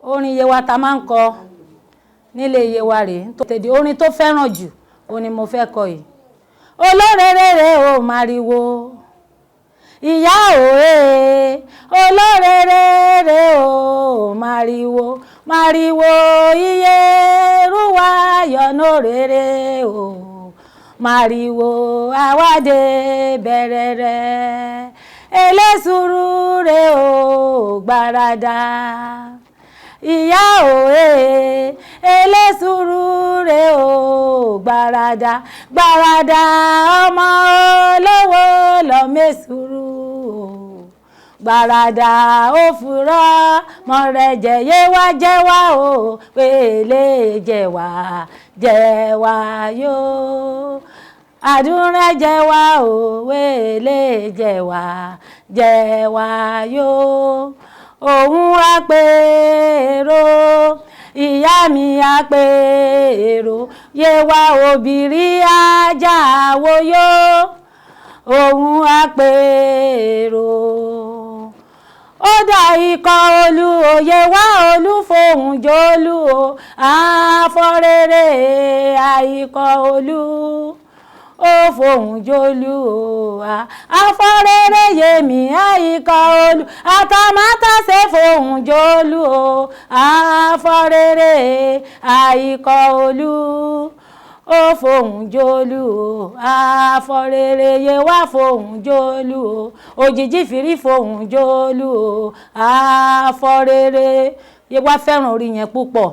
Orin Yewa ta máa ń kọ nílé Yewa rèé. Tèdè orin tó fẹ́ràn jù òun ni mo fẹ́ kọ yìí. Olórèrèrè o màrìwò, ìyá òye, olórèrèrè o màrìwò, màrìwò iye rúwa yọ̀nà rere o, màrìwò àwádé bẹ̀rẹ̀ rẹ̀, elésùrù rè o gbàràdà. Ìyá òye, elésùrù rè o gbàràdà, gbàràdà ọmọ olówó lọ́mẹ́sùrù o, gbàràdà ó furọ́ mọ̀rẹ̀jẹ̀ yé wá jẹ́wá o, pèlè jẹ̀wá jẹ̀wá yó, àdúrà jẹ̀wá o, wèlé jẹ̀wá jẹ̀wá yó, òun á pèrò, ìyá mi á pèrò, Yewa òbírí ajá wo yó, òun á pèrò. Ó dá ikọ̀ olú òye wá olú fohùn jólú o, àfọ̀rẹ́rẹ́ àìkọ̀ olú ó fohùn jólú o, àfọ̀rẹ́rẹ́ yèmí àìkọ̀ olú àtàmátàsé fohùn jólú o, àfọ̀rẹ́rẹ́ àìkọ̀ olú ó fohùn jólú o, àfọ̀rẹ́rẹ́ Yewa fohùn jólú o, òjìji fìrí fohùn jólú o, àfọ̀rẹ́rẹ́. Yewa fẹ́ràn orin yẹn púpọ̀.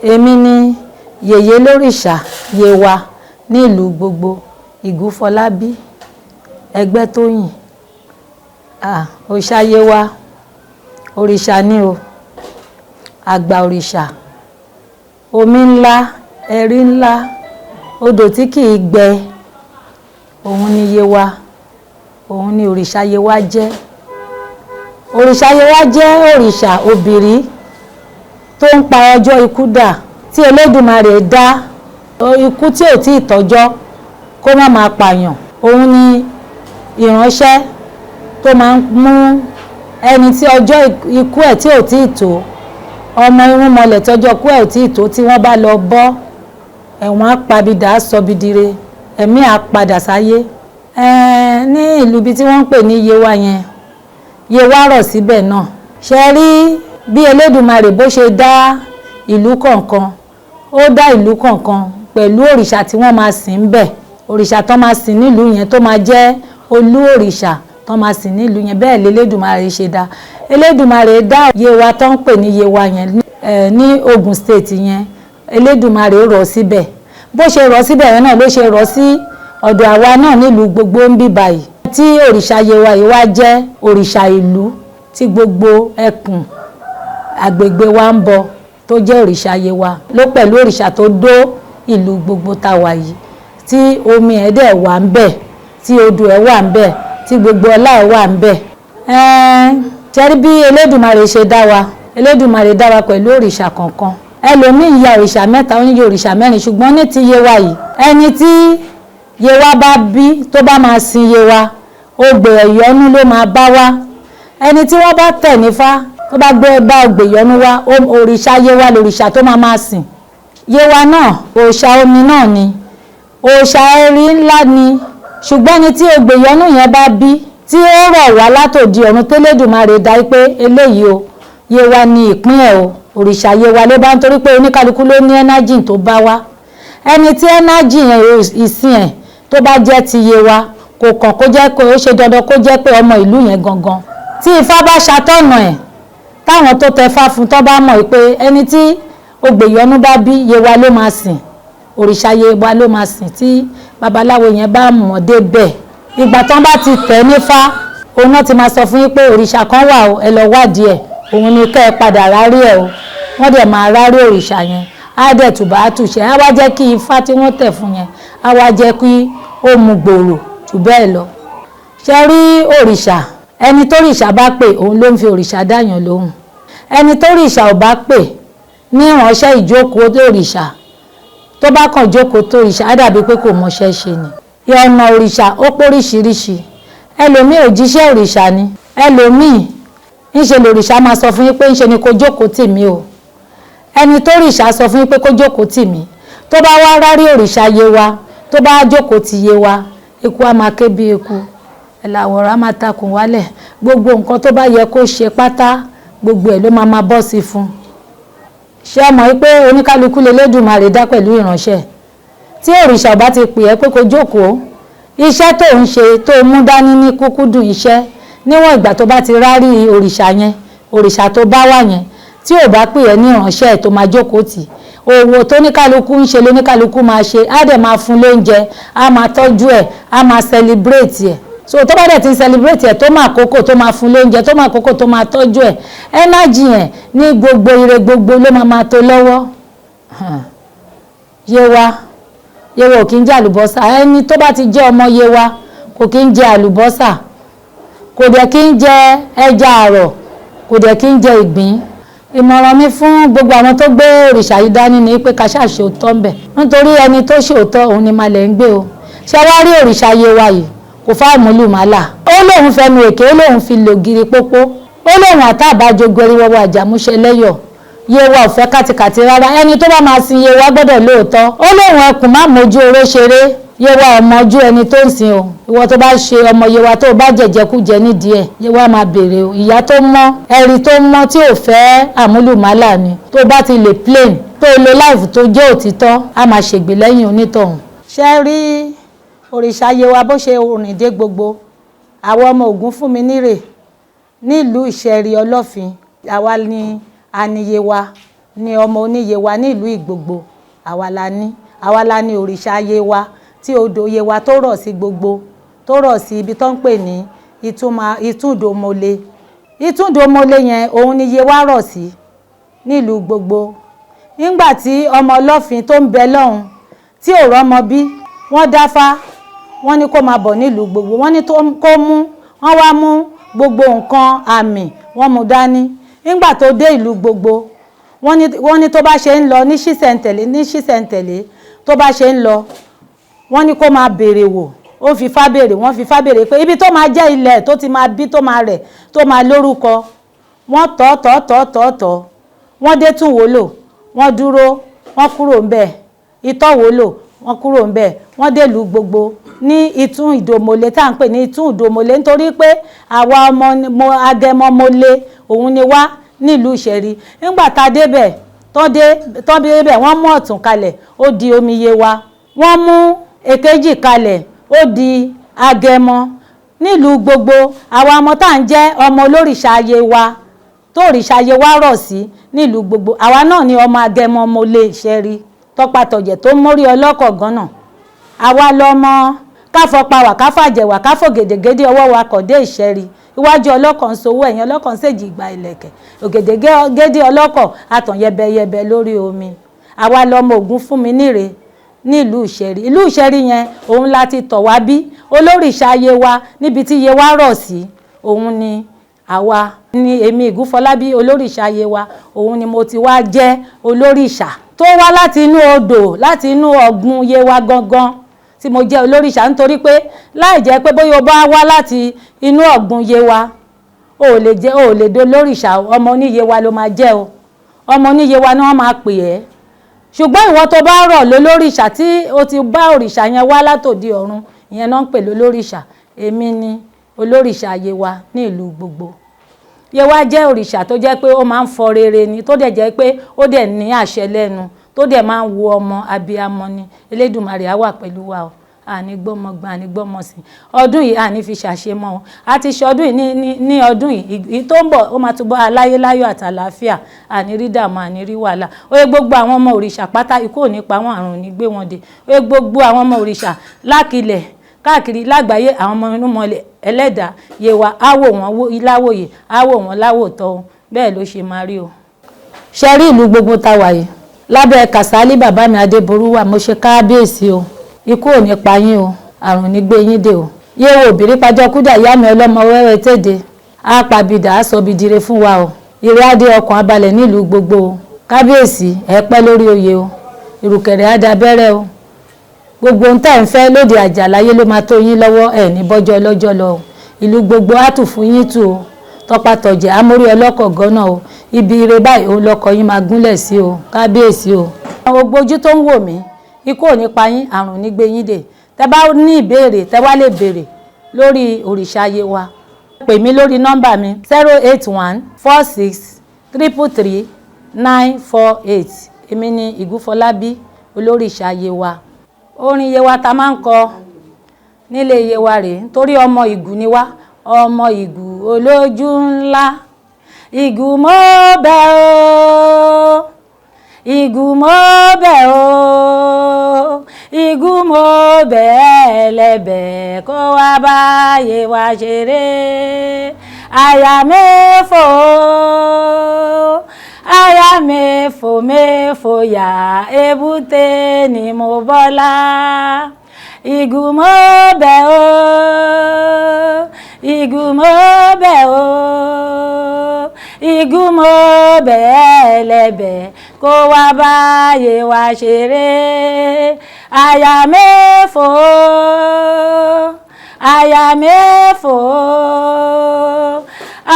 Èmi ni yèyé lórìṣà Yewa ní ìlú gbogbo Ìgúnfọlábí Ẹgbẹ́tóyìn. Òòṣà Yewa òrìṣà ni o, àgbà òrìṣà, omi ńlá, ẹ̀rí ńlá, odò tí kì í gbẹ, òun ni Yewa, òun ni òrìṣà Yewa jẹ́. Òrìṣà Yewa jẹ́ òrìṣà òbìrí tó ń pa ọjọ́ ikú dà, tí Elédùmarè dá ikú tí ò tí ì tọ́jọ́ kó má máa pààyàn. Òun ni ìránṣẹ́ tó máa ń mú ẹni tí ọjọ́ ikú ẹ̀ tí ò tí ì tó, ọmọ irúnmọlẹ̀ tọ́jọ́ ikú ẹ̀ ò tí ì tó, tí wọ́n bá lọ bọ́ ẹ̀wọ̀n apabidà sọbidire, ẹ̀mí á padà sáyé. Ní ìlú ibi tí wọ́n ń pè ní Yewa yẹn, Yewa rọ̀ síbẹ̀ náà. Ṣe rí bí Elédùmarè bó ṣe dá ìlú kọ̀ọ̀kan, ó dá ìlú kọ̀ọ̀kan pẹ̀lú òrìṣà tí wọ́n máa sìn ń bẹ̀, òrìṣà tó máa sìn nílùú yẹn tó máa jẹ́ olú òrìṣà tó máa sìn nílùú yẹn. Bẹ́ẹ̀ l'Elédùmarè ṣe dá. Elédùmarè dá Yewa tó ń pè ní Yewa yẹn ní Ogun State yẹn, Elédùmarè rọ̀ síbẹ̀. Bó ṣe rọ̀ síbẹ̀ yẹn náà ló ṣe rọ̀ sí ọ̀dọ̀ àwa náà nílùú gbogbo ń bí báyìí. Tí òrìṣà Yewa yìí wá jẹ́ òrìṣà ìlú tí gbogbo ẹkùn agbègbè wa ń bọ, tó jẹ́ òrìṣà Yewa ló pẹ̀lú òrìṣà tó dó ìlú gbogbo tá wà yìí, tí omi ẹ̀ dẹ̀ wà ń bẹ̀, tí odò ẹ̀ wà ń bẹ̀, tí gbogbo ọlá ẹ̀ wà ń bẹ̀. Ṣẹ́rí bí Elédùmarè ṣe dá wa, Elédùmarè dá wa pẹ̀lú òrìṣà kọ̀ọ̀kan. Ẹlòmíì ya òrìṣà mẹ́ta, ó ń yẹ òrìṣà mẹ́rin, ṣùgbọ́n ní ti Yewa yìí, ẹni tí Yewa bá bí tó bá máa sin Yewa, ogbè ẹ̀yọ́nú ló máa bá wá. Ẹni tí wọ́n bá tẹ̀ nífá tó bá gbé bá ogbè ìyọ́nú wá, òrìṣà Yewa lòrìṣà tó máa máa sìn. Yewa náà òòṣà omi náà ni, òòṣà ẹ̀rí ńlá ni, ṣùgbọ́n ẹni tí ogbè ìyọ́nú yẹn bá bí, tí ó rọ̀ wá látòdì ọ̀run tẹ́lẹ̀dùmarè dá pé eléyìí o, Yewa ni ìpín ẹ̀ o, òrìṣà Yewa ló bá ń, torí pé oníkálukú ló ní ẹ́nájì tó bá wá. Ẹni tí ẹ́nájì yẹn ìsìn ẹ̀ tó bá jẹ́ ti Yewa, kò kàn kó jẹ́ pé ó ṣe dandan kó jẹ́ pé ọmọ ìlú yẹn gangan. Tí Ifá bá ṣàtọ̀nà ẹ̀, táwọn tó tẹfá fún tó bá mọ̀ pé ẹni tí ogbè ìyọ́nú bá bí, Yewa ló máa sìn, òrìṣà Yewa ló máa sìn. Tí babaláwo yẹn bá mọ̀ débẹ̀, ìgbà tán bá ti tẹ̀ nífá, òun náà ti máa sọ fún yín pé òrìṣà kan wà o, ẹ lọ wádìí ẹ̀, òun ni kẹ́ ẹ padà rárí ẹ̀ o. Wọ́n dẹ̀ máa rárí òrìṣà yẹn, á dẹ̀ tùbà á tùṣẹ́, á wá jẹ́ kí ifá tí wọ́n tẹ̀ fún yẹn, á wá jẹ́ kí Ó mu gbòòrò jù bẹ́ẹ̀ lọ. Ṣe rí òrìṣà, ẹni tó rìṣà bá pè, òun ló ń fi òrìṣà dáyàn lóhùn. Ẹni tó rìṣà ò bá pè ní ìránṣẹ́ ìjókòó òrìṣà, tó bá kàn jókòó tó òrìṣà, á dàbí pé kò mọṣẹ́ ṣe ni. Ọ̀nà òrìṣà ó póríṣiríṣi. Ẹlòmíì òjíṣẹ́ òrìṣà ni. Ẹlòmíì ńṣe lòrìṣà máa sọ fún yín pé ńṣe ni kó jókòó tì mí o. Ẹni tó rìṣà sọ fún yín pé kó jókòó tì mí, tó bá wá rárí òrìṣà Yewa, tó bá jókòó ti Yewa, eku á máa ké bí eku, ẹ̀làwọ̀rọ̀ á máa takùn wálẹ̀. Gbogbo nǹkan tó bá yẹ kó ṣe pátá, gbogbo ẹ̀ ló máa máa bọ́ sí fún un. Ṣé ẹ mọ̀ pé oníkálukú lElédùmarè dá pẹ̀lú ìránṣẹ́? Tí òrìṣà ò bá ti pè ẹ́ pé kó jókòó, iṣẹ́ tó ń ṣe tó mú dání ní kúkúdùn iṣẹ́, níwọ̀n ìgbà tó bá ti rárí òrìṣà yẹn, òrìṣà tó bá wà yẹn, tí ò bá pè ẹ́ ní ìránṣẹ́ tó máa jókòó tì, òwò tó níkálukú ń ṣe lóníkálukú máa ṣe. Á dẹ̀ máa fún lóúnjẹ, á máa tọ́jú ẹ̀, á máa celebrate ẹ̀. So tó bá dẹ̀ ti ń celebrate ẹ̀, tó máa kókò tó máa fún lóúnjẹ, tó máa kókò tó máa tọ́jú ẹ̀, energy yẹn ní gbogbo ire gbogbo ló máa máa tó lọ́wọ́. Yewa, Yewa ò kí ń jẹ àlùbọ́sà. Ẹni tó bá ti jẹ́ ọmọ Yewa kò kí ń jẹ àlùbọ́sà, kò dẹ̀ kí ń jẹ ẹja àrọ̀, kò dẹ̀ kí ń jẹ ìgbín. Ìmọ̀ràn mi fún gbogbo àwọn tó gbé òrìṣà yìí dání ni pé ká ṣáà ṣe òótọ́ ń bẹ̀, nítorí ẹni tó ṣe òótọ́, òun ni malẹ̀ ń gbé o. Ṣé wá rí òrìṣà Yewa yìí, kò fáàmúlùmálà. Ó lóun fẹnu èké, ó lóun fi lògiri pópó, ó lóun àtàbàjọ gbẹríwọwọ àjàmúṣe lẹ́yọ̀. Yewa ò fẹ́ kàtìkàtì rárá. Ẹni tó bá máa sin Yewa gbọ́dọ̀ lóòótọ́. Ó lóun ẹkùn má mójú oró ṣeré. Yewa ọmọ ojú ẹni tó ń sin o. Ìwọ tó bá ṣe ọmọ Yewa, tó bá jẹjẹkújẹ nídìí ẹ, Yewa máa béèrè o. Ìyá tó mọ́, ẹ̀rí tó mọ́, tí ò fẹ́ àmúlùmálà ni. Tó bá ti lè plain, tó lo life tó jẹ́ òtítọ́, á máa ṣègbè lẹ́yìn onítọ̀hún. Ṣé rí òrìṣà Yewa, bó ṣe rìn dé gbogbo àwọn ọmọ Ògún fún mi nírè nílùú Ìṣẹ̀rí Ọlọ́fin, àwa ni aniyewa, ní ọmọ oníyewa nílùú Ìgbògbò. Àwa la ní, àwa la ní òrìṣà Yewa, tí odò Yewa tó rọ̀ sí gbogbo, tó rọ̀ sí ibi tó ń pè ní Ìtúndòmọlé. Ìtúndòmọlé yẹn, òun ni Yewa rọ̀ sí nílùú gbogbo. Nígbà tí ọmọ Ọlọ́fin tó ń bẹ lọ́hùn tí ò rọ́mọ bí, wọ́n dáfá, wọ́n ní kó máa bọ̀ nílùú gbogbo. Wọ́n ní kó mú, wọ́n wá mú gbogbo nǹkan àmì, wọ́n mú dání. Nígbà tó dé ìlú gbogbo, wọ́n ní tó bá ṣe ń lọ ní ṣísẹ̀ntẹ̀lé, ní ṣísẹ̀ntẹ̀lé, tó bá ṣe ń lọ, wọ́n ní kó máa béèrè wò. Ó fi fá béèrè, wọ́n fi fá béèrè pé ibi tó máa jẹ́ ilẹ̀ tó ti máa bí, tó máa rẹ̀, tó máa lórúkọ. Wọ́n tọ́ tọ́ tọ́ tọ́ tọ́, wọ́n dé tún wò lò, wọ́n dúró, wọ́n kúrò ń bẹ̀. Ìtọ́ wò lò, wọ́n kúrò ń bẹ̀, wọ́n dèlú gbogbo ní Ìtún Ìdòmọ̀lé, tá à ń pè ní Ìtún Ìdòmọ̀lé, nítorí pé àwa ọmọ Agẹmọmọlé òun ni wá nílùú Ìṣẹ̀rí. Nígbà tá a débẹ̀, tán débẹ̀, wọ́n mú ọ̀tún kalẹ̀, ó di omi Yewa. Wọ́n mú èkejì kalẹ̀, ó di Agẹmọ nílùú gbogbo. Àwa ọmọ tá à ń jẹ́ ọmọ olórìṣà Yewa, tó òrìṣà Yewa rọ̀ sí nílùú gbogbo, àwa náà ni ọmọ Agẹmọmọlé Ìṣẹ̀rí, tọpatọ̀jẹ̀ tó mórí ọlọ́kọ̀ gánà. Àwa lọmọ káfọpa wà, káfàjẹwà, káfògèdègédé ọwọ́ wa kọ̀ dé Ìṣẹ̀rí. Iwájú ọlọ́kọ̀ ń sowó, ẹ̀yìn ọlọ́kọ̀ ń ṣèjì ìgbà ìlẹ̀kẹ̀, ògèdègédé ọlọ́kọ̀ àtàn yẹbẹyẹbẹ lórí omi. Àwa lọmọ Ògún fún mi níre nílùú Ìṣẹ̀rí. Ìlú Ìṣẹ̀rí yẹn, òun la ti tọ̀ wá bí olórìṣà Yewa, níbi tí Yewa rọ̀ sí. Òun ni àwa ni èmi Ìgúnfọlábí, olórìṣà Yewa, òun ni mo ti wá jẹ́ olórìṣà tó wá láti inú odò, láti inú ọ̀gbun Yewa gangan tí mo jẹ́ olórìṣà. Nítorí pé láì jẹ́ pé bóyá o bá wá láti inú ọ̀gbun Yewa, o ò lè jẹ́, o ò lè do olórìṣà. Ọmọ oníyewa ló máa jẹ́ o, ọmọ oníyewa ni wọ́n máa pè ẹ́. Ṣùgbọ́n ìwọ tó bá rọ̀ lólórìṣà, tí o ti bá òrìṣà yẹn wá látòdì ọ̀run, ìyẹn náà ń pè lólórìṣà. Èmi ni olórìṣà Yewa ní ìlú gbogbo. Yewa jẹ́ òrìṣà tó jẹ́ pé ó máa ń fọ rere ni, tó dẹ̀ jẹ́ pé ó dẹ̀ ní àṣẹ lẹ́nu, tó dẹ̀ máa ń wo ọmọ abiyamọ ni. Elédùmarè á wà pẹ̀lú wa o. Àní gbọ́mọ gbọ́n, àní gbọ́mọ sí. Ọdún yìí, àní fi ṣàṣemọ́ o. A ti ṣe ọdún yìí ní ọdún yìí tó ń bọ̀, ó máa túbọ̀ aláyé láyọ̀ àtàlàáfíà. Àní rí dààmú, àní rí wàhálà. Ó yẹ gbogbo àwọn ọmọ òrìṣà pátá, ikú ò ní pa wọ́n, àrùn ò ní gbé wọn dé. Ó yẹ gbogbo àwọn ọmọ òrìṣà lákìlẹ̀ káàkiri lágbàáyé, àwọn ọmọ inú mọlẹ̀ ẹlẹ́dàá Yewa á wò wọ́n láwòye, á wò wọ́n láwòtọ́ o. Bẹ́ẹ̀ ló ṣe máa rí o. Ṣe rí ìlú gbogbo tá wà yìí lábẹ́ Kàsálí, bàbá mi Adéború wà, mo ṣe káábíyèsí o. Ikú ò ní pa yín o. Àrùn ní gbé yín dé o. Yéwo òbírí pàjọ kúdà ìyá mi ọlọ́mọ wẹ́wẹ́ tèdè á pàbìdà á sọ bìdìrẹ fún wa o. Ire adé ọkàn abalẹ̀ nílùú gbogbo o. Kábíyèsí, ẹ pẹ́ lórí oyè o. Ìrùkẹ̀rẹ̀ á dabẹ́rẹ́ o. Gbogbo ohun tẹ́ ń fẹ́ lóde àjàláyé ló máa tó yín lọ́wọ́, ẹ̀ ní bọ́jọ́ ọlọ́jọ́ lọ o. Ìlú gbogbo á tù fún yín tù o. Tọpatọ̀jẹ̀ amórí ọlọ́kọ̀ gánà o. Ibi ire báyìí òun lọkọ̀ yín máa gúnlẹ̀ sí o. Kábíyèsí o. Gbogbo ojú tó ń wò mí, ikú ò ní pa yín, àrùn ní gbé yín dè. Tẹ́ bá ní ìbéèrè tẹ́ wá lè béèrè lórí òrìṣà Yewa, pè mí lórí nọ́mbà mi 08146333948. Èmi ni Ìgúnfọlábí, olórìṣà Yewa. Orin Yewa ta máa ń kọ nílé Yewa rèé, nítorí ọmọ Ìgù ni wá. Ọmọ Ìgù olójú ńlá, Ìgù mọ́ bẹ́ o, Ìgù mọ́ bẹ́ o, Ìgù mọ́ bẹ́ ẹlẹ́bẹ̀ kó wá bá Yewa ṣeré. Àyà mẹ́fò, àyà mẹ́fò mẹ́fò yà, èbúté ni mo bọ́lá. Ìgù mọ́ bẹ́ o, Ìgù mọ́ bẹ́ o, Ìgù mọ́ bẹ́ ẹlẹ́bẹ̀ kó wá bá Yewa ṣeré. Àyà mẹ́fò, àyà mẹ́fò,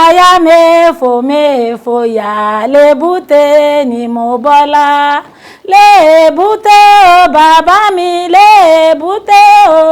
àyà mẹ́fò mẹ́fò yà, lébúté ni mo bọ́lá. Lébúté o, bàbá mi, lébúté o.